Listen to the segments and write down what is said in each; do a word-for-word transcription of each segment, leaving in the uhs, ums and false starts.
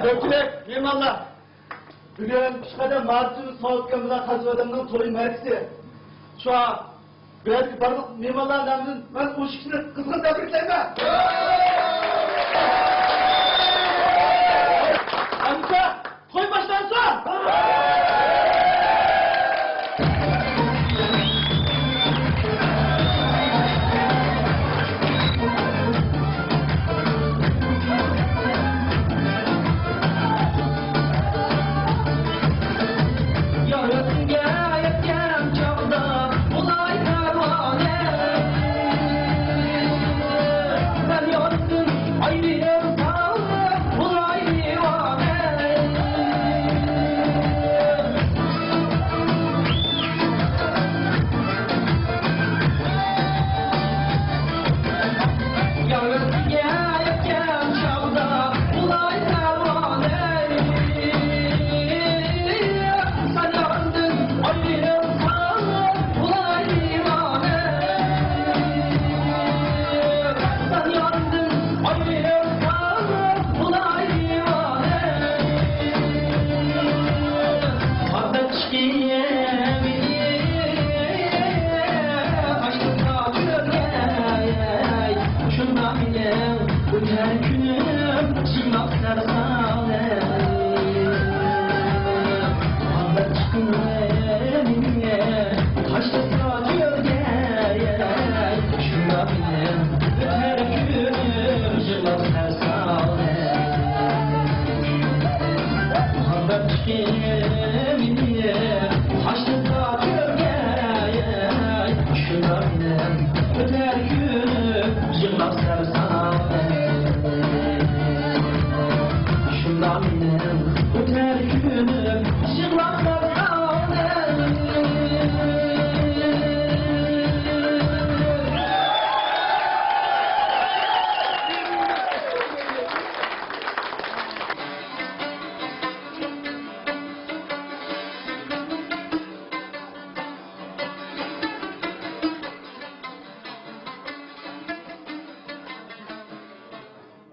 كۆپچىلىك، مېھمانلار! بۈگۈن ئۈچ قەدەم مارتىمىز ساۋۇتكەن بىلەن قەزىۋەدەمنىڭ توي مەرىكىسى. شۇڭا بۇ يەردىكى بارلىق مېھمانلار نامىدىن مەن ئۇ ئىككىسىنى قىزغىن تەبرىكلەيمەن! ئەمىسە، توي باشلانسۇن! يار ئۆتكۈنگە يەتكەن چاغدا بۇلاي پەرۋانە، سەن يارىدىن ئايرىلساڭ بۇلاي دىۋانە. يار ئۆتكۈنگە يەتكەن چاغدا بۇلاي پەرۋانە، سەن يارىدىن ئايرىلساڭ بۇلاي دىۋانە. سەن يارىدىن ئايرىلساڭ بۇلاي دىۋانە. شۇنداق مېنىڭ ئۆتەر كۈنۈم يىغلاپ سەرسانە. مۇھەببەت چىقىمىنى تاشلىسا كۆرگەي، شۇنداق مېنىڭ ئۆتەر كۈنۈم يىغلاپ سەرسانە. مۇھەببەت چىقىمىنى تاشلىسا كۆرگەي، شۇنداق مېنىڭ ئۆتەر كۈنۈم يىغلاپ سەرسانە. شۇنداق مېنىڭ ئۆتەر كۈنۈم يىغلاپ سەرسانە.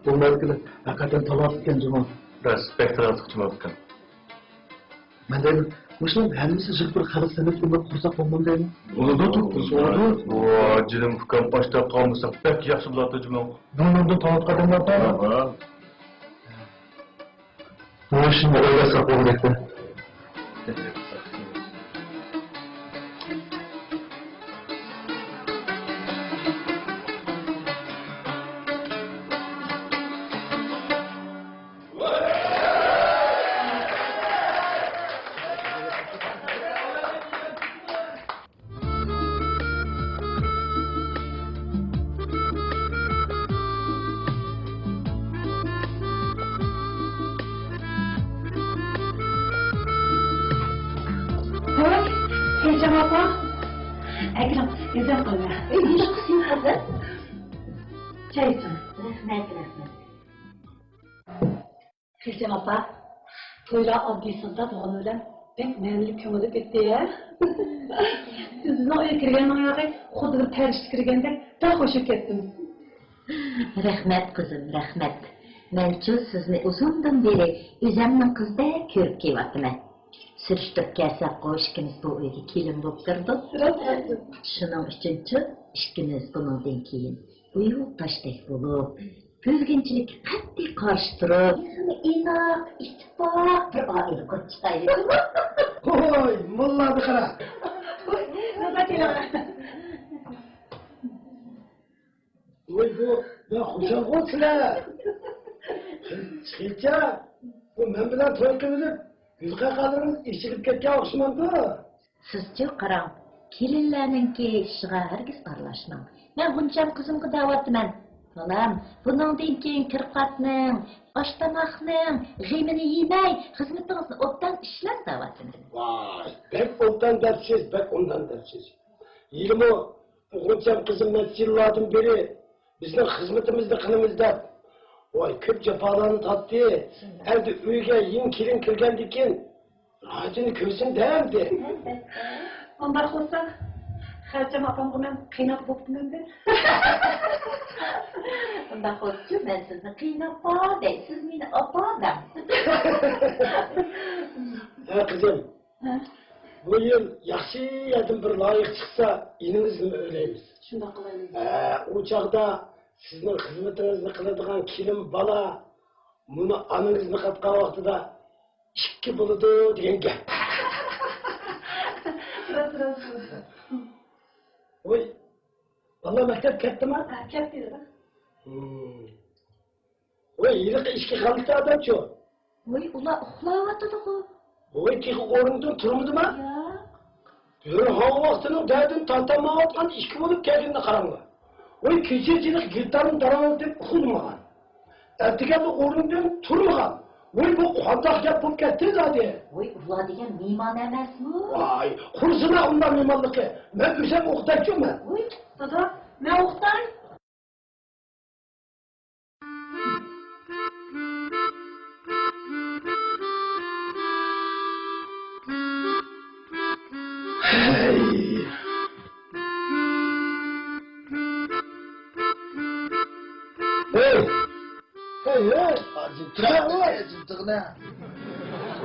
بۇ مەرىكىلەر ھەقىقەتەن تالانتلىق ئىكەن جۇمۇ. راست، بەك تالانتلىق جۇمۇ ئۇكام. مەن دەيمەن، مۇشۇلارنىڭ ھەممىسى يىغىپ بىر خەلق سەنئەت كۈنىدە قۇرساق بولمامدۇ دەيمەن. بولىدۇ، بولىدۇ. ۋاي جېنىم ئۇكام، ئاشتا قالمىساق بەك ياخشى بولاتتى جۇمۇ. بۇنىڭدىن تالانتلىق ئادەملەر بار. بار، بار. مۇشۇنى ئويلاشساق بولغۇدەكتە. ھوي، خېجام ئاپا. ئەكرەم، يېزىپ قويما. ئۆي يېرى قىسمى ھازىر. چاي ئىچىڭ. رەھمەت، رەھمەت. خېجام ئاپا، تويلار ئاددىي ساددا بولغىنى بىلەن بەك مەنىلىك، كۆڭۈللۈك ئۆتتى ھە. سىز بىزنىڭ ئۆيگە كىرگەننىڭ ياقى خۇددى بىر پەرىشتە كىرگەندەك دەل خۇش بولۇپ كەتتىم. رەھمەت قىزىم، رەھمەت. مەنچۇ سىزنى ئۇزۇندىن بېرى ئۆزەمنىڭ قىزىدەك كۆرۈپ كېلىۋاتىمەن. سۈرۈشتۈرۈپ كەلسەك، قوش ئىككىمىز بۇ ئۆيگە كېلىن بولۇپ كىردۇق. راست ئېيتتىڭ. شۇنىڭ ئۈچۈنچۇ ئىككىمىز بۇنىڭدىن كېيىن ئۇيۇل تاشتەك بولۇپ، بۆلگۈنچىلىككە قەتئىي قارشى تۇرۇپ، تېخىمۇ ئىناق، ئىتتىپاق بىر ئائىلە قۇرۇپ چىقايلى. ھوي، موللانى قارا. نازار كېلىڭ. ۋاي، بۇ، بۇ خۇشالغۇ سىلەر. قىلچە، بۇ مەن بىلەن توي قىلىپ، يۈز قاقالىرىڭىز ئېچىلىپ كەتكەن ئوخشىمامدۇ؟ سىزچۇ قاراڭ، كېلىنلەرنىڭكى ئىشىغا ھەرگىز ئارىلاشماڭ. مەن غۇنچەم قىزىمغا دەۋاتىمەن، بالام، بۇنىڭدىن كېيىن كىر-پاتنىڭ، ئاش-تاماقنىڭ غېمىنى يېمەي، خىزمىتىڭىزنى ئوبدان ئىشلەڭ دەۋاتىمەن. ۋاي، بەك ئوبدان دەپسىز، بەك ئوبدان دەپسىز. ھېلىمۇ غۇنچەم قىزىم نەچچە يىللاردىن بېرى بىزنىڭ خىزمىتىمىزنى قىلىمىز دەپ، ۋاي، كۆپ جاپالارنى تارتتى. ئەمدى ئۆيگە يېڭى كېلىن كىرگەندىن كېيىن راھىتىنى كۆرسۇن دە ئەمدى. ئۇنداق بولسا، قەلچەم ئاپامغا مەن قىيناپ بوپتىمەن دە. ئۇنداق بولسىچۇ، مەن سىزنى قىيناپا دەي، سىز مېنى ئاپا دەڭ. ھە، قىزىم. ھە؟ بۇ يىل ياخشى يەردىن بىر لايىق چىقسا، ئىنىڭىزنى ئۆيلەيمىز. شۇنداق قىلايلى. ھە، ئۇ چاغدا سىزنىڭ خىزمىتىڭىزنى قىلىدىغان كېلىن بالا مۇنۇ ئانىڭىزنى قاتقان ۋاقتىدا ئىككى بولىدۇ دېگەن گەپ. راست، راست، راست. ۋوي، بالىلار مەكتەپكە كەتتىما؟ ھە، كەتتى، دادا. ھىم. ۋوي، ھېلىقى ئىككى غەلىتە ئادەمچۇ؟ ۋوي، ئۇلار ئۇخلاۋاتىدىغۇ. ۋوي، تېخى ئورنىدىن تۇرمىدىما؟ ياق. بىر ھاۋا ۋاقتىنىڭ دەردىنى تارتالمايۋاتقان ئىككى بولۇپ كەلگىنىنى قاراڭلار. ۋوي، كېچىچىلىك گىتارنى داراڭلىتىپ ئۇخلىمىغان. ئەتىگەندە ئورنىدىن تۇرمىغان. ۋوي، بۇ قانداق گەپ بولۇپ كەتتى زادى؟ ۋوي، ئۇلار دېگەن مېھمان ئەمەسمۇ؟ ۋاي، قۇرسىنا ئۇنداق مېھمانلىقى. مەن ئۆزۈم ئوقۇتايچۇ مەن. ۋوي، دادا، مەن ئوقۇتاي. ھەي! ھەي! ھەي، ھەي!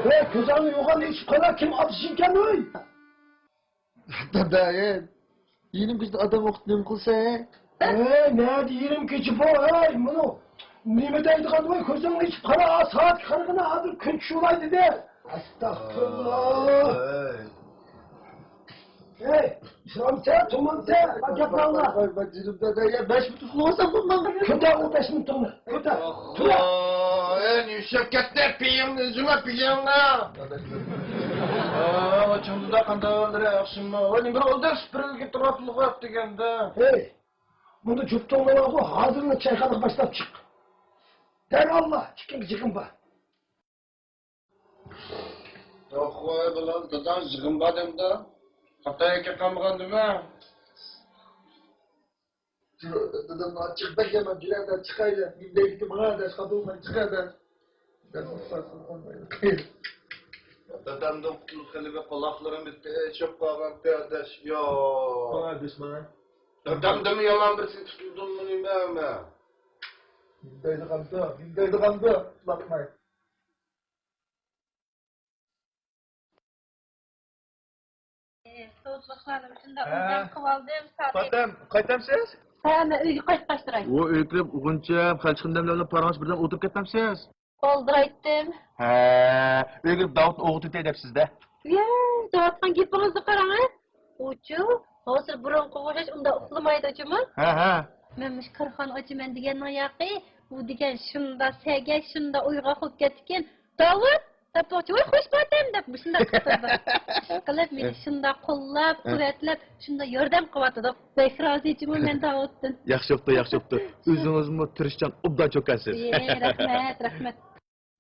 ھەي، كۆزۈڭنى يوغان ئېچىپ قارا، كىم ئاتىشىكەن، ھەي! دادا، ھەي! يېرىم كېچىدە ئادەم ئوقۇتۇپ نېمە قىلسا، ھەي؟ ھەي، نەدە يېرىم كېچە بۇ، ھەي، مۇنۇ نېمە دەيدىغان، ۋاي، كۆزۈڭنى ئېچىپ قارا، سائەتكە قارىغىنا، ھازىر كۈن چۈشۈۋالاي دېدى. ئەستەغپىرۇللا. ھەي. ھەي، ئىسلامسەن، تۇمانسەن، گەپنى ئاڭلا. ۋاي، ۋاي، جېنىم دادا، يا، بەش مىنۇت ئۇخلىۋالسام بولمامدۇ؟ كۆتەر ئۇ بەش مىنۇتۇڭنى، كۆتەر. تۇرە. ئەي، نېمە ئىشەپ كەتتى، پېيىڭنى ئۈزۈڭە، پېيىڭنى. ئا، چوڭ دادا، قانداق ئەھۋاللىرى، ياخشىمۇ؟ ۋاي، نېمە بىر ئولتۇرۇپ سۈپۈرگىلىك تۇرۇۋاتىدىغۇ دېگەندە. ھەي، بۇندا جۈپتۇڭلار بارغۇ، ھازىرلا چايخانىغا باشلاپ چىق. دەرھاللا، ئىككىڭگە جىغىم بار. ياق، ۋاي، بۇلار داداڭ جىغىم بار دەمدۇ؟ خاتا يەرگە قالمىغاندىمۇ؟ دادام، چىق بەك يامان، جۈرەدە چىقايلى. مىندەكتە ماڭا ئاداش، قابىلماي چىقايلى. دادامدىن قۇتۇلۇپ خېلى بىر قۇلاقلىرىم بىتتى، چۆپ قالغانتى ئاداش. يا. قاڭ ئاداش ماڭا. دادامدىنمۇ يامان بىرسى تۇتۇلدىمۇ نېمە؟ مىندەيدىغاندۇ، مىندەيدىغاندۇ، قۇتۇلماي. سوۋۇتلۇقلارنى شۇنداق ھە. ئۇنجام قىلىۋالدىم، سادىق. پاتەم، قايتامسىز؟ ھە، مەن ئۆيگە قايتقاچ تۇراي. ئۇ ئۆيگە كىرىپ، ئوغۇنچەم، خەلچىخىنىم بىلەن پاراڭلىشىپ بىردەم ئولتۇرۇپ كەتمەمسىز؟ بالدۇرايتتىم. ھە، ئۆيگە كىرىپ داۋۇتنى ئوغۇتۇۋېتەي دەپسىز-دە. يە، دەۋاتقان گېپىڭىزنى قاراڭ، ھە. ئۇچۇ، ھازىر بۇرۇنقىغا ئوخشاش ئۇنداق ئۇخلىمايدۇ، ئۇچۇمۇ؟ ھە، ھە. مەن مۇشۇ كارخانا ئاچىمەن دېگەننىڭ ياقى، ئۇ دېگەن شۇنداق سەگەك، شۇنداق ئويغاق بولۇپ كەتتىكەن. داۋۇت! دەپماقچى، ۋاي، خوش پاتەم! دەپ مۇشۇنداق قىلىپ تۇرىدۇ. ئىشقىلىپ، مېنى شۇنداق قوللاپ، قۇۋۋەتلەپ، شۇنداق ياردەم قىلىۋاتىدۇ. بەك رازى جۇمۇ مەن داۋۇتتىن. ياخشى بوپتۇ، ياخشى بوپتۇ. ئۆزىڭىزمۇ تىرىشچان، ئوبدان چوكانسىز. ئى، رەھمەت، رەھمەت.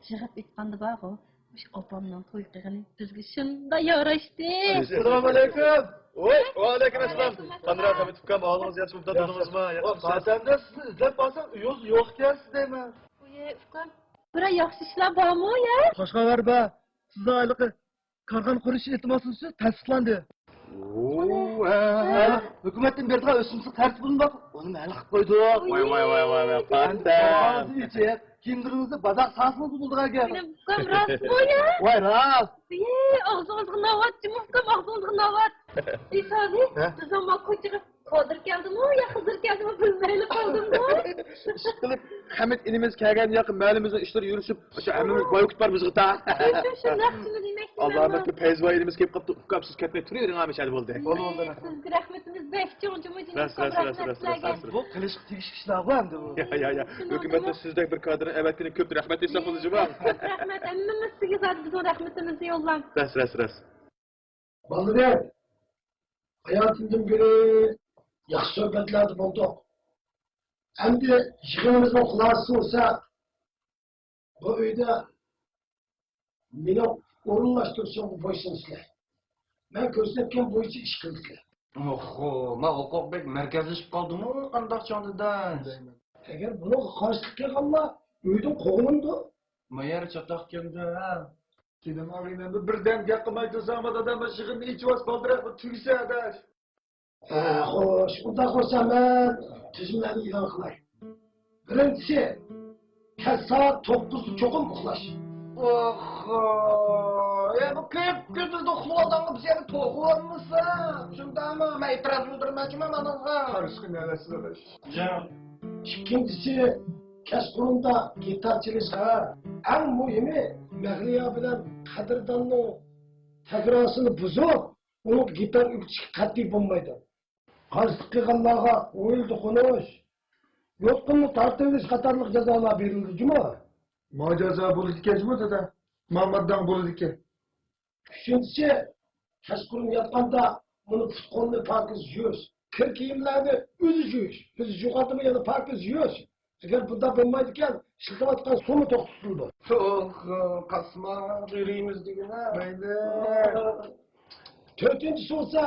يىغىپ ئېيتقاندا بارغۇ، مۇشۇ ئاپامنىڭ توي قىلغىنى بىزگە شۇنداق ياراشتى. ئەسسالامۇ ئەلەيكۇم. ۋاي، ۋەئەلەيكۇم ئەسسالام. قانداق ئەمىت ئۇكام، ھالىڭىز ياخشىمۇ؟ دادىڭىزمۇ؟ ياخشىمۇ؟ پاتەمدە سىزنى ئىزدەپ بارسام، ئۆيىڭىزدە يوق ئىكەنسىز دەيمەن. ئۇيە، ئۇكام. بىرەر ياخشى ئىشلار بارمۇ يا؟ خوش خەۋەر بار. سىزنىڭ ھېلىقى كارخانا قۇرۇش ئىلتىماسنامىسى تەستىقلاندى. ھە، ھە. ھۆكۈمەتتىن بېرىدىغان ئۆسۈملۈك قەرز پۇلىنى بار، ئۇنىمۇ ھەل قىلىپ قويدۇق. ۋاي، ۋاي، ۋاي، ۋاي، ۋاي، پاتەم. كىيىملىرىڭىزنى بازار ساھەسىڭىزدە بولىدىغان گەپ. ئۇكام، راستمۇ يا؟ ۋاي، راست. ئى، ئاغزىڭىزغا ناۋات، جۇمۇ ئۇكام، ئاغزىڭىزغا ناۋات. ئى سالى، ھە؟ بىزنىڭ ما كوچىغا قادىر كەلدىمۇ يا خىزىر كەلدىمۇ بىلمەيلا قالدىمغۇ. ئىشقىلىپ، خەمىت ئىنىمىز كەلگەن ياقى مەھەللىمىزنىڭ ئىشلىرى يۈرۈشۈپ، شۇ ھەممىمىز باي كۈتۈپ بار بىزغا تا. شۇ، شۇ، شۇنداق، شۇنى دېمەكچىمەن. ئاللامەتكە پەيزىۋاي ئىنىمىز كېلىپ قاپتۇ. ئۇكام، سىز كەتمەي تۇرۇۋېرىڭ، ھەمىشە بولدى. بولدى، بولدى. سىزگە رەھمىتىمىز بەك چوڭ، جۇمۇ جېنىم ئۇكام، رەھمەت سىلەرگە. بۇ قىلىشقا تېگىشلىك ئىشلارغۇ ئەمدى بۇ. يا، يا، يا. ھۆكۈمەتنىڭ سىزدەك بىر كادىرنى ئەۋەتكىنىگە كۆپ رەھمەت ئېيتساق بولىدۇ، جۇمۇ. كۆپ رەھمەت، ھەممىمىز سىزگە زادى بىزنىڭ رەھمىتىمىزنى يوللاڭ. راست، راست، راست. بالىلىرىم، ھاياتىمدىن بېرى ياخشى سۆھبەتلەردە بولدۇق. ئەمدى يىغىنىمىزنىڭ خۇلاسىسى بولسا، بۇ ئۆيدە مېنى ئورۇنلاشتۇرۇشۇمغا بويسۇنسىلەر. مەن كۆرسەتكەن بويىچە ئىش قىلىسىلەر. ئوھو، ما ھوقۇق بەك مەركەزلىشىپ قالدىمۇ قانداق چاغدا؟ ئەگەر بۇنىڭغا قارشىلىق قىلغانلار ئۆيدىن قوغلىنىدۇ. ما يەر چاتاقكەندە، ھە؟ سېنىڭ ئاغىنەڭدە بىردەم گەپ قىلماي تۇرساڭمۇ، دادام يىغىننى ئېچىۋاس، بالدۇرراق تۈگىسە، ئاداش. ھە، خوش، ئۇنداق بولسا مەن تۈزۈملەرنى ئېلان قىلاي. بىرىنچىسى، كەچ سائەت توققۇزدا چوقۇم ئۇخلاش. ئوھو، ئە، بۇ كۆپ كېچىدە ئۇخلىۋالغانغا بىز يەنە توغرىلانمىسا، شۇنداقمۇ؟ مەن ئېتىراز بىلدۈرمەكچىمەن مانىڭغا. قارىشقا نەۋەتسىز ئاداش. جان. ئىككىنچىسى، كەچقۇرۇندا گىتار چېلىشقا، ئەڭ مۇھىمى، مەھلىيا بىلەن قەدىرداننىڭ تەكرارسىنى بۇزۇپ، ئۇنىڭغا گىتار ئۆگىتىشكە قەتئىي بولمايدۇ. قارشىلىق قىلغانلارغا ئويۇلدا قونۇش، يوتقۇننى تارتىۋېلىش قاتارلىق جازالار بېرىلىدۇ جۇمۇ. ما جازا بولىدىكەن جۇمۇ دادا، ما مادداڭ بولىدىكەن. ئۈچىنچىسى، كەچقۇرۇن ياتقاندا مۇنى پۇت-قولنى پاكىز يۇيۇش، كىر-كىيىملەرنى ئۆزى يۇيۇش، ئۆزى يۇغاندىمۇ يەنە پاكىز يۇيۇش. ئەگەر بۇنداق بولمايدىكەن، ئىشلىتىۋاتقان سۇمۇ توختىتىلىدۇ. توخ، قاسما، غېرىمىز دېگىنە. مەيلى. تۆتىنچىسى بولسا،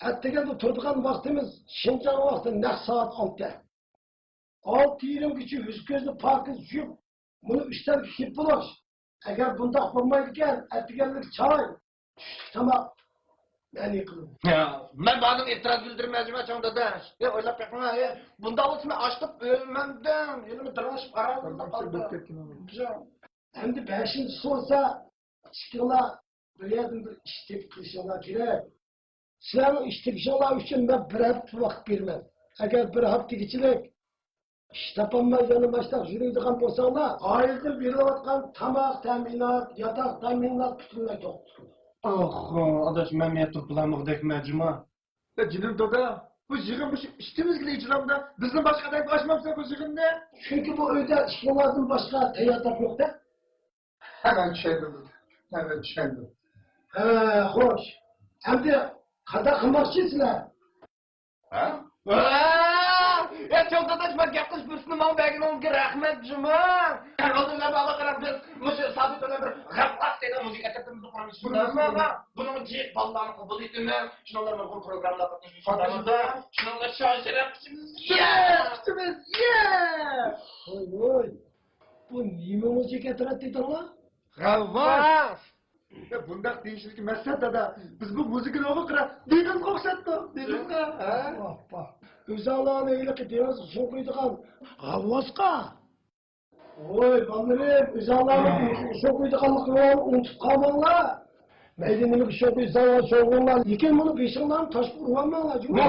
ئەتىگەندە تۇرىدىغان ۋاقتىمىز شىنجاڭ ۋاقتى نەق سائەت ئالتە. ئالتە يېرىمگىچە يۈز-كۆزنى پاكىز يۇيۇپ، مۇنۇ ئۈستەلگە كېلىپ بولۇش. ئەگەر بۇنداق بولمايدىكەن، ئەتىگەنلىك چاي، چۈشلۈك تاماق مەنئى قىلىنىدۇ. يا، مەن بۇنىڭغا ئېتىراز بىلدۈرمەيمەن جۇمۇ چوڭ دادا. ئە، ئويلاپ بېقىڭا، ئە، بۇنداق بولسا مەن ئاچلىق ئۆلمەمدىم. يەنە بىر دىڭلىشىپ ئاران قالدى. ئەمدى بەشىنچىسى بولسا، ئىككىڭلار بىر يەردىن بىر ئىش تېپىپ قىلىشىڭلار كېرەك. سىلەرنىڭ ئىش تېپىشىڭلار ئۈچۈن مەن بىر ھەپتە ۋاقىت بېرىمەن. ئەگەر بىر ھەپتىگىچىلىك ئىش تاپالماي يەنە ماشۇنداق يۈرىدىغان بولساڭلار، ئائىلىدىن بېرىلىۋاتقان تاماق تەمىنات، ياتاق تەمىنات پۈتۈنلەي توختىتىلىدۇ. ئوخ، ئاداش، مەن مېڭىپ تۇرۇپ بولالمىغۇدەكمەن جۇمۇ. يا جېنىم دادا، بۇ يىغىن مۇشۇ ئىككىمىزگىلا ئېچىلامدا، بىزدىن باشقا ئادەمگە ئاچمامسەن بۇ يىغىننى؟ چۈنكى بۇ ئۆيدە ئىككىڭلاردىن باشقا تەييار تاپ يوق-دە. ھە، مەن چۈشەندىم، ھە، مەن چۈشەندىم. ھە، خوش. ئەمدى قانداق قىلماقچىسىلەر؟ ھە؟ ۋا! ئە، چوڭ داداش، ماڭا گەپ قىلىش پۇرسىتىنى ماڭا بەرگىنىڭىزگە رەھمەت جۇمۇ. ھە، ئالدىن مەن ماڭا قاراپ، بىز مۇشۇ سابىت بىلەن بىر غەپپاس دېگەن مۇزىكا ئەترىتىمىزنى قۇرىمىز. شۇنداقمۇ؟ بۇنىڭغا جىق بالىلارنى قوبۇل ئېتىمىز. شۇنىڭ بىلەن نۇرغۇن پروگراممىلار قاتنىشىمىز. شۇنداقمۇ؟ شۇنىڭ بىلەن شان-شەرەپ قىلىمىز. يە! قىلىمىز، يە! ۋوي، ۋوي. بۇ نېمە مۇزىكا ئەترەت دېدىڭلار؟ غەۋۋاس! يا، بۇنداق دېيىشلىكى مەقسەت، دادا، بىز بۇ مۇزىكىنى ئوقۇپ قارا، دېڭىزغا ئوخشاتتۇق، دېڭىزغا، ھە؟ ۋاھ، ۋاھ. ئۆزۈڭلارنى ھېلىقى دېڭىزغا سۇ قۇيىدىغان غەۋۋاسقا. ۋوي، بالىلىرىم، ئۆزۈڭلارنىڭ سۇ قۇيىدىغانلىقىڭلارنى ئۇنتۇپ قالماڭلار. مەيلى نېمىگە سۇ قۇيساڭلار سۇ قۇيۇڭلار، لېكىن بۇنى بېشىڭلارنى تاشقا ئۇرۇۋالماڭلار، جۇمۇ.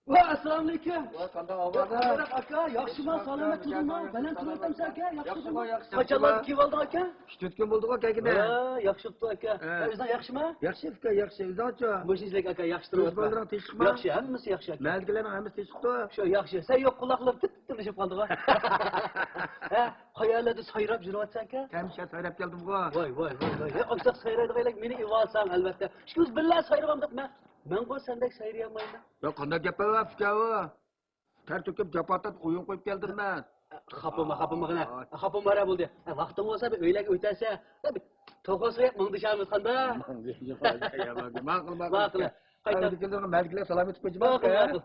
ۋە، ئەسسالامۇئەلەيكۇم. ۋە، قانداق ئەھۋالىڭ؟ قانداق ئاكا، ياخشىما، سالامەت تۇردۇڭمۇ؟ بەلەن تۇرۇۋاتامسەن ئاكا، ياخشى تۇردۇڭمۇ؟ قاچانلاردىن كېلىۋالدىڭ ئاكا؟ ئۈچ تۆت كۈن بولدىغۇ كەلگىنى. ھە، ياخشى بوپتۇ ئاكا. ھە. ئۆزۈڭ ياخشىما؟ ياخشى ئۇكا، ياخشى. ئۆزۈڭچۇ؟ مۇشۇنچىلىك ئاكا، ياخشى تۇرۇۋاتىمەن. بالىلىرىڭ تىنچلىقمۇ؟ ياخشى، ھەممىسى ياخشى ئاكا. مەھەللىدىكىلەرنىڭ ھەممىسى تىنچلىقتۇ؟ شۇ ياخشى. سەن يوق قۇلاقلىرىم تىپ-تىترىشىپ قالدىغۇ. ھە، قايەرلەردە سايراپ يۈرۈۋاتىسەن ئاكا؟ ھەمىشە سايراپ كەلدىمغۇ. ۋاي، ۋاي، ۋاي، ۋاي. ھە، ئاشۇنداق سايرايدىغانلار مېنى ئېلىۋالساڭ ئەلۋەتتە. ئىككىمىز بىللە سايرىغاندا مەن مەن بۇ سەندەك سايرىيالمايمەن. يا قانداق گەپ بار ئۇكا ئۇ؟ تەر تۆكۈپ جاپا تارتىپ ئويۇن قويۇپ كەلدىم مەن. خاپا بولما، خاپا بولمىغىنە. خاپا بولما ھە بولدى. ھە، ۋاقتىڭ بولسا بىر ئۆيلەرگە ئۆتەرسە، بىر توخۇ سويۇپ مۇڭدىشارمىز قانداق؟ ماقۇل، ماقۇل. ماقۇل. قايتا. ئۆيدىكىلەرگە مەلىكىلەر سالام ئېيتىپ قويجى. ماقۇل، ماقۇل.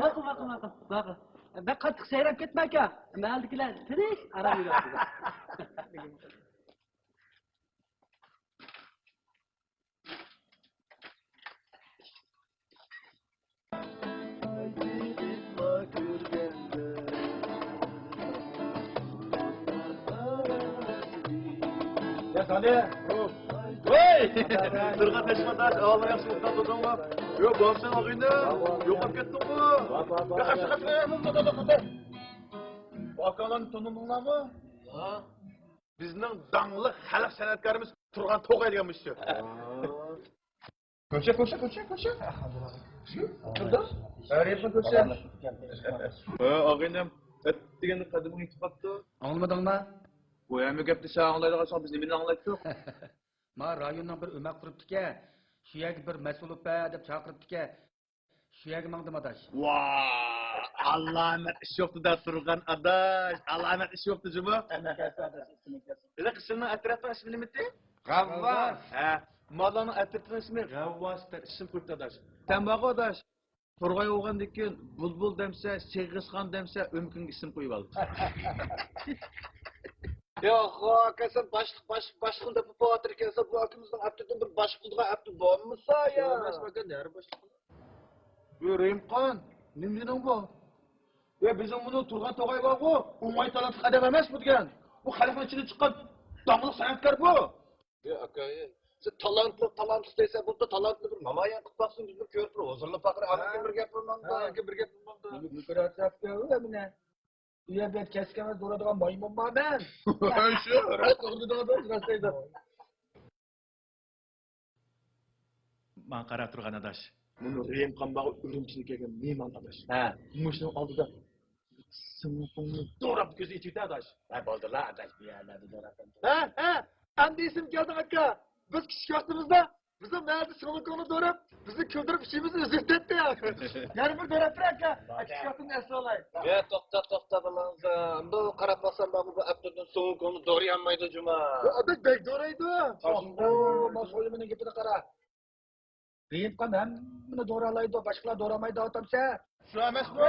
ماقۇل، ماقۇل، ماقۇل. ماقۇل. بەك قاتتىق سايراپ كەتمە ئاكا. مەھەللىدىكىلەر تىنچ، ئارام بېرىۋاتىدۇ. يا سالى. ۋوي! تۇرغان تەشۋىقاتداش، ئەھۋالىڭ ياخشىمۇ؟ ئۇخلاپ تۇردۇڭمۇ؟ يوق، بولمىسا ئاغىنىم. يوقاپ كەتتىڭمۇ؟ يا، قاچ، قاچ، قاچ. ئاكاڭلارنى تونۇدۇڭلارمۇ؟ بىزنىڭ داڭلىق خەلق سەنئەتكارىمىز تۇرغان توغاي دېگەن مۇشۇ. كۆرسە، كۆرسە، كۆرسە، كۆرسە. كىمدۇ؟ ھەرىپنى كۆرسە. ھە، ئاغىنىم، ئەتىگەندە قەدىمىڭ يېتىپ قاپتۇ. ئاڭلىمىدىڭما؟ بۇ ھەممە گەپنى سەن ئاڭلايدىغان ساڭا بىز نېمىنى ئاڭلايتتۇق؟ ما رايوننىڭ بىر ئۆمەك قۇرۇپتىكەن. شۇ يەرگە بىر مەسئۇل ئوپە دەپ چاقىرىپتىكەن. شۇ يەرگە ماڭدىم ئاداش. ۋاي، ئالامەت ئىش بوپتۇ-دە تۇرغان ئاداش. ئالامەت ئىش بوپتۇ جۇمۇ. ھېلىقى ئىسىمنىڭ ئەترەتنىڭ ئىسمى نېمىتى؟ غەۋۋاس. ھە، مالانىڭ ئەترىتىنىڭ ئىسمى غەۋۋاس دەپ ئىسىم قويۇپتۇ ئاداش. سەن بارغۇ ئاداش. تورغاي بولغاندىن كېيىن بۇلبۇل دەمسە، سېغىزخان دەمسە، ئۆمىكىڭگە ئىسىم قويۇۋال. ياق، ئاكا، سەن باشلىق، باشلىق، باشلىقنى دەپ بولۇۋاتىدىكەن. سەن بۇ ئاكىمىزنىڭ ئەپتىدىن بىر باشلىق بولىدىغان ئەپتى بولمىسا يا. ئەمەس ئاكا، نەرە باشلىق؟ يا رەھىمخان، نېمە دېدىڭ بۇ؟ يا بىزنىڭ بۇنى تۇرغان توغاي بارغۇ، ئوڭاي تالانتلىق ئادەم ئەمەس بۇ دېگەن. بۇ خەلقنىڭ ئىچىدىن چىققان داڭلىق سەنئەتكار بۇ. يا ئاكا، سەن تالانتلىق، تالانتلىق دەيسەن، بولۇپتۇ، تالانتنى بىر نامايان قىلىپ باقسۇن، بىز بىر كۆرۈپ بىر ھۇزۇرلىنىپ باقايلى، ئاندىن كېيىن بىر گەپ بولمامدۇ. ئاندىن كېيىن بىر گەپ بولمامدۇ. نېمە كۆرۈۋاتىسەن ئۇ مېنى؟ ئۇ يەردە كەسكەن دورىدىغان مايمۇنما مەن؟ شۇ، راست توغرا دېدىڭىز، راست دەيدۇ. ماڭا قاراپ تۇرغان ئاداش. مۇنۇ رېيىم قامباغا ئۈرۈمچىدىن كەلگەن مېھمان ئاداش. ھە. مۇشۇنىڭ ئالدىدا سىڭلىقىڭنى دوراپ كۆز ئېچىۋېتە ئاداش. ھە، بولدىلا ئاداش، بۇ يەرلەردە دوراپ. ھە، ھە، ئەمدى ئېسىمگە كەلدىڭ ئاكا. بىز كىچىك ۋاقتىمىزدا بىزنىڭ مەھەللىدە سىڭلىكوڭنى دوراپ، بىزنى كۈلدۈرۈپ ئىچىمىزنى ئۈزۈۋېتەتتى. يەنە بىر دوراپ بېرە ئاكا. كىچىك ۋاقتىمنى ئەسلىۋالاي. يا، توختا، توختا، بالىڭىز. ئەمدى قاراپ باقسام، بابا بۇ ئەپتىدىن سوغۇق كۆڭۈل دورىيالمايدۇ جۇما. بۇ ئادەم بەك دورايدۇ. ئوھو، مانا سويلىمىنىڭ گېپىنى قارا. رېيىمخان ھەممىنى دورالايدۇ، باشقىلار دورامايدۇ ئاتامسە. شۇ ئەمەسمۇ؟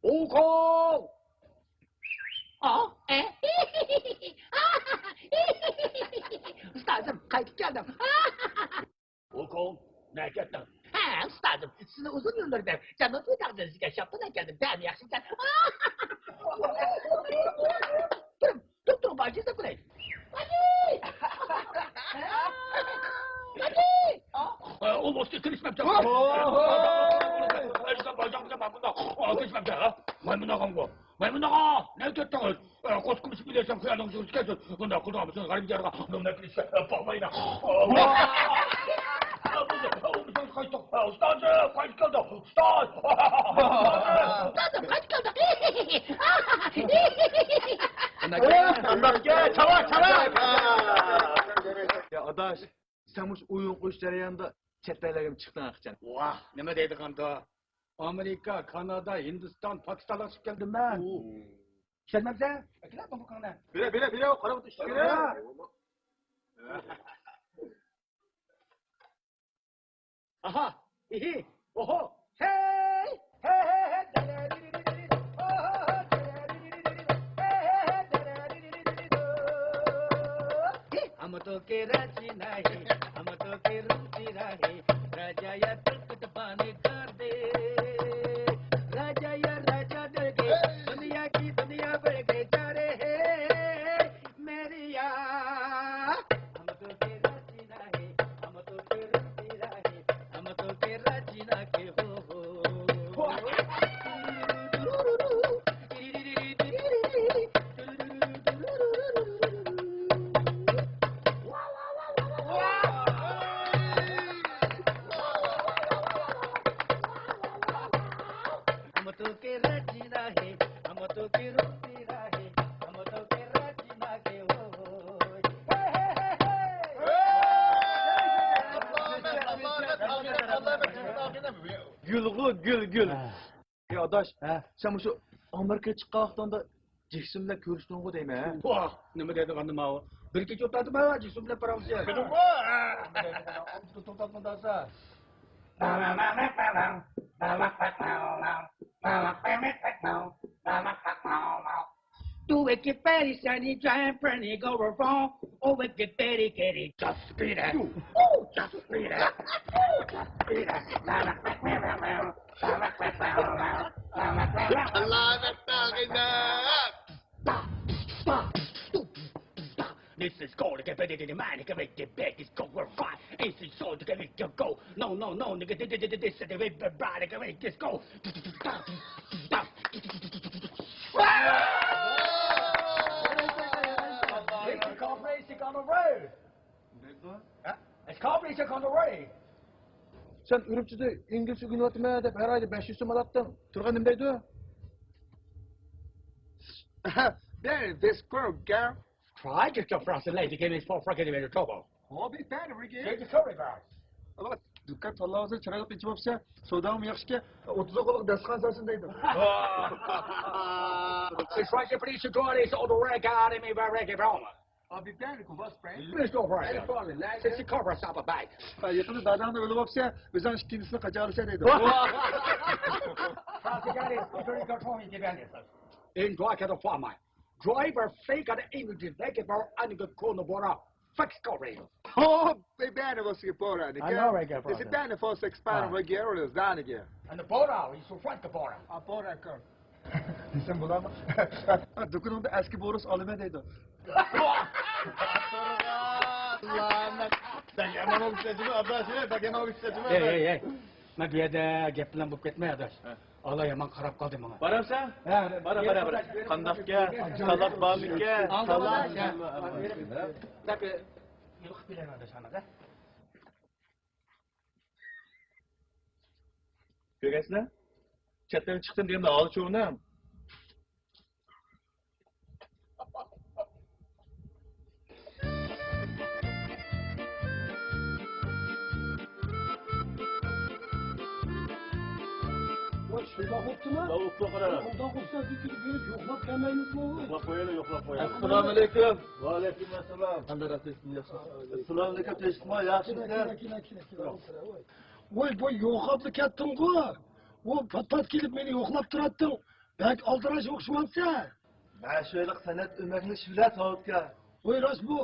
ئوكول! ئا، ئە؟ ئۇستازىم، قايتىپ كەلدىم. ئوكول، نەگە كەتتىڭ؟ ھە، ئۇستازىم، سىزنى ئۇزۇن يىللىرىدىن جاننەت ۋىداغدىن سىزگە شاپتۇل ئەكەلدىم. دەم ياخشىكەن. تۇرۇڭ، تۇرۇڭ، تۇرۇڭ، بار جىزدە قىلاي. ئۇ بوشقا كىرىشمەپتۇ. كىرىشمەپتۇ. مايمۇن ئاغامغۇ. مايمۇن ئاغا، نەگە كەتتىڭىز؟ قوسقۇمسىز بىلەسەن، خىيالىڭىز كەتسۇن. بۇنداق قىلىدىغان بولسىڭىز، غەربىي دىيارغا نومۇر كېلىشكە باغلايلا. قايتتۇق. ئۇستاز، قايتىپ كەلدۇق. ئۇستاز. ئۇستازىم، قايتىپ كەلدۇق. يا ئاداش، سەن مۇشۇ ئويۇن قويۇش جەريانىدا چەت ئەللەرگىمۇ چىقتىڭ ئەخچان. ۋاھ، نېمە دەيدىغاندۇ؟ ئامېرىكا، كانادا، ھىندىستان، پاكىستانلارغا چىقىپ كەلدىم مەن. ئۇ. ئىشەنمەمسەن؟ ئەكېلە بامبۇكاڭنى. بېرە، بېرە، بېرە، قاراپ ئولتۇر، ئىشلىك كېرەك. ئاھا، ئىھى، ئوھو، ھەي، ھەي، ھەي، ھەي، دەرەرىرىرىرى، ئوھو، دەرەرىرىرىرى، ھەي، ھەي، ھەي، دەرەرىرىرىرى. ھەممە توكى راجىناھى، ھەممە توكى روزىراھى، راجايا تۇرقۇت بانى داردى. راجايا راجا دەرگى، دۇنيا كى دۇنيا بەرگى جارى ھەي، مېرى يار. ھەممە توكى راجىناھى، ھەممە توكى روزىراھى، ھەممە توكى راجىناھى، ھو، ھو. گۈلغۇ، گۈل، گۈل. ھە. يا ئاداش، ھە؟ سەن مۇشۇ ئامېرىكىغا چىققان ۋاقتىڭدا جېكسون بىلەن كۆرۈشتۈڭغۇ دەيمەن، ھە؟ ۋاھ، نېمە دەيدىغاندۇ ماۋۇ؟ بىر كېچە ئولتۇردۇم ھە جېكسون بىلەن پاراڭلىشىپ. بىلدىڭغۇ؟ ھە. توختاتما داسا. Do it, get Betty, Sandy, Giant, Bernie, go wrong. Oh, it get Betty, get it, just beat it. Oh, just beat it. Oh, just beat it. This is called the Betty, the man, the big, the big is go right. It's the soul to get it to go. No, no, no, nigga, this is the way the bride, the way this go. It's called Racing on the Road. It's called Racing on the Road. سەن ئۈرۈمچىدە ئىنگلىزچە ئۆگىنىۋاتىمەن دەپ ھەر ئايدا بەش يۈز سوم ئالاتتىڭ. تۇرغان نېمە دەيدۇ؟ There, this girl, girl. Try to jump across the lady, give me four fucking minutes trouble. I'll be better again. Take the sorry, guys. ئالا، دۇكان تاللىۋالسا چىرايلىق ئېچىۋاپسەن، سوداڭمۇ ياخشىكەن، ئوتتۇز ئوقۇلۇق دەستىخان سالسۇن دەيدۇ. It's like a pretty security, so the work out of me, very, very wrong. I'll be back in Kuva's brain. Please go for it. Any problem, man? Since you cover us up a bike. ھە، يېقىندا داداڭنى ئۆلۈۋاپسەن، ئۆزۈڭ ئىككىنچىسىنى قاچالايسەن دەيدۇ. Enjoy the farmer. Driver fake and aim the veg for and go corner bora. Fix go real. ھوپ، بەرنە بولسا بورا. ئەسلى بەرنە فور سىكس بار ۋە گېرولز دانىگە. ئەنە بورا، ئىسۇ فەت بورا. ئا، بورا كۆر. دېسەم بولامۇ؟ دۇكىنىڭدا ئەسكى بورس ئالىمەن دەيدۇ. بەك يامان بولۇپ كەتتىمۇ، ئاداش، بەك يامان بولۇپ كەتتىمۇ. ھەي، ھەي، ھەي. مەن بۇ يەردە گەپ بىلەن بولۇپ كەتمەي، ئاداش. ھە. ئالا يامان قاراپ قالدى ماڭا. بارامسەن؟ ھە. بارا، بارا، بارا. قانداقكەن؟ تاللاپ بارمىكەن؟ تاللاپ. يولۇقۇپ بىلەن، ئاداش، ئانىغا. كۆرگەنسىلەر؟ چەت ئەلگە چىقتىم دېگەندە ھالى چوۋنىڭ. ۋاي، شۇنداق بوپتۇما؟ ۋاي، ئۇنداق بولسا، بىر كېلىپ يوقلاپ كەلمەيمىزمۇ؟ يوقلاپ قويايلى، يوقلاپ قويايلى. ئەسسالامۇئەلەيكۇم. ۋەئەلەيكۇم ئەسسالام. ئەسسالامۇئەلەيكۇم، تەشۋىقما، ياخشىمۇسىز؟ كېلە، كېلە، كېلە، كېلە. ۋاي، بۇ يوقاپلا كەتتىڭغۇ. ئۇ پات-پات كېلىپ مېنى يوقلاپ تۇراتتىڭ. بەك ئالدىراش ئوخشىمامسەن؟ مەن شۇ يىللىق سەنئەت ئۆمەكنى شىۋلەپ ساۋۇتكەن. ۋاي راست، بۇ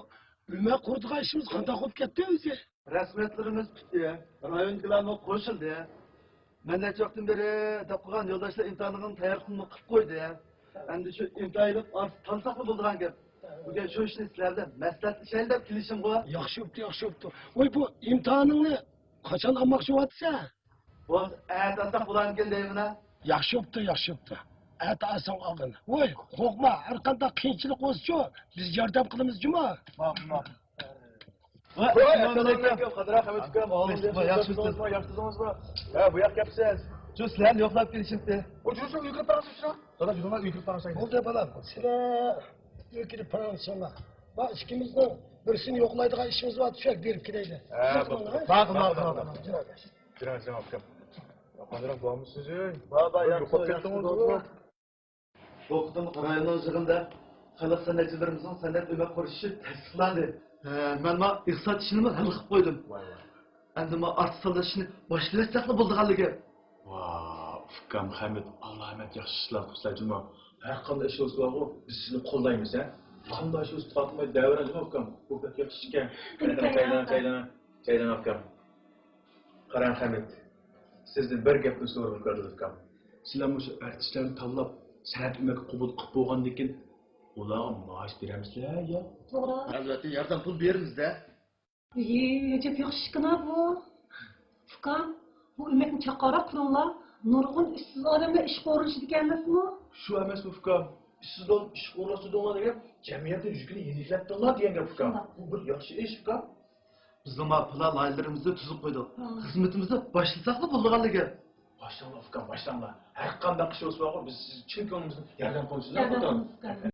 ئۆمەك قۇرىدىغان ئىشىمىز قانداق بولۇپ كەتتى ئۆزى؟ رەسمىيەتلىرىمىز پۈتتى. رايونكىلارمۇ قوشۇلدى. مەن نەچچە ۋاقىتتىن بېرى دەپ قويغان يولداشلار ئىمتىھانىنىڭ تەييارلىقىنى قىلىپ قويدى. ئەمدى شۇ ئىمتىھان ئېلىپ ئارتىپ تاللىساقلا بولىدىغان گەپ. بۈگۈن شۇ ئىشنى سىلەر بىلەن مەسلىھەتلىشەيلى دەپ كېلىشىمغۇ. ياخشى بوپتۇ، ياخشى بوپتۇ. ۋاي، بۇ ئىمتىھانىڭنى قاچان ئالماقچى بولۇۋاتىسەن؟ بولمىسا ئەتە ئالساق بولارمىكىن دەيمەن. ياخشى بوپتۇ، ياخشى بوپتۇ. ئەتە ئالساڭ ئالغىن. ۋاي، قورقما، ھەرقانداق قىيىنچىلىق بولسىچۇ، بىز ياردەم قىلىمىز جۇمۇ. ماقۇل، ماقۇل. ۋاي، ئەسسالامۇئەلەيكۇم، قادىر ئاكا، ئەمەت ئۇكام، ئاۋۇڭلار ياخشىمۇ، ياخشىمۇ، ياخشىمۇ، ياخشىمۇ، ياخشىمۇ. ھە، بۇ ياققا كەپسىز. شۇ سىلەرنى يوقلاپ كېلىشىمتى. ئۇ، شۇ، شۇ، يۈگۈرۈپ بېرىڭ، شۇ، شۇ. دادا، يۈگۈرۈپ بېرىڭ، شۇ. بولدى، بالام، سىلەر يۈگۈرۈپ بېرىڭ، ئىنشاللا. بار، ئىككىمىزنىڭ بىرسىنى يوقلايدىغان ئىشىمىز بار، چۈشەك بېرىپ كېلەيلى. ھە، بولدى. ماقۇل، ماقۇل، ماقۇل. كىرىڭ، كىرىڭ، ئاكام. قانداق بارمۇسىز، ئەي؟ بار، بار، ياخشى، يوقاپ كەتتىڭىز. بۇ قېتىمقى رايوننىڭ يىغىنىدا خەلق سەنئەتچىلىرىمىزنىڭ سەنئەت ئۆمەك قۇرۇشى تەستىقلاندى. ھە، مەن ما ئىقتىساد ئىشىنىمۇ ھەل قىلىپ قويدۇم. ۋاي، ۋاي. ئەمدى ما ئارتىس تاللاش ئىشىنى باشلىۋەتسەكلا بولىدىغانلىقى. ۋا، ئۇكام خەمىت، ئاللا ھەممە ياخشى ئىشلارنى قىلسىلا جۇمۇ. ھەر قانداق ئىش بولسا بارغۇ، بىز سىزنى قوللايمىز، ھە؟ قانداق ئىش بولسا تارتماي دەۋېرىڭ جۇمۇ ئۇكام. بۇ بەك ياخشى ئىكەن. ئايلىنىڭ، ئايلىنىڭ، ئايلىنىڭ ئۇكام. قاراڭ خەمىت، سىزدىن بىر گەپنى سورىغۇم كەلدى ئۇكام. سىلەر مۇشۇ ئارتىسلارنى تاللاپ، سەنئەت ئۆمەككە قوبۇل قىلىپ بولغاندىن كېيىن، ئۇلارغا مائاش بېرەمسىلەر يا؟ توغرا. ئەلۋەتتە، ياردەم پۇل بېرىمىز-دە. ئېي، ئەجەب ياخشى ئىشكىنا بۇ. ئۇكام، بۇ ئۆمەكنى چاققانراق قۇرۇڭلار. نۇرغۇن ئىشسىز ئادەملەر ئىشقا ئورۇنلىشىدىكەن ئەمەسمۇ؟ شۇ ئەمەسمۇ ئۇكام؟ ئىشسىز ئادەم ئىشقا ئورۇنلاشتۇرۇڭلار دېگەن، جەمئىيەتنىڭ يۈكىنى يېنىكلەتتىڭلار دېگەن گەپ ئۇكام. شۇنداق. بۇ بىر ياخشى ئىش ئۇكام. بىزنىڭ ما پىلان لايىھىلىرىمىزنى تۈزۈپ قويدۇق. ھە. خىزمىتىمىزنى باشلىساقلا بولىدىغانلا گەپ. باشلاڭلار ئۇكام، باشلاڭلار. ھەر قانداق ئىش بولسا بارغۇ، بىز سىز چىن كۆڭلىمىزدىن ياردەم قىلىمىز. ياردەم قىلىمىز ئۇكام.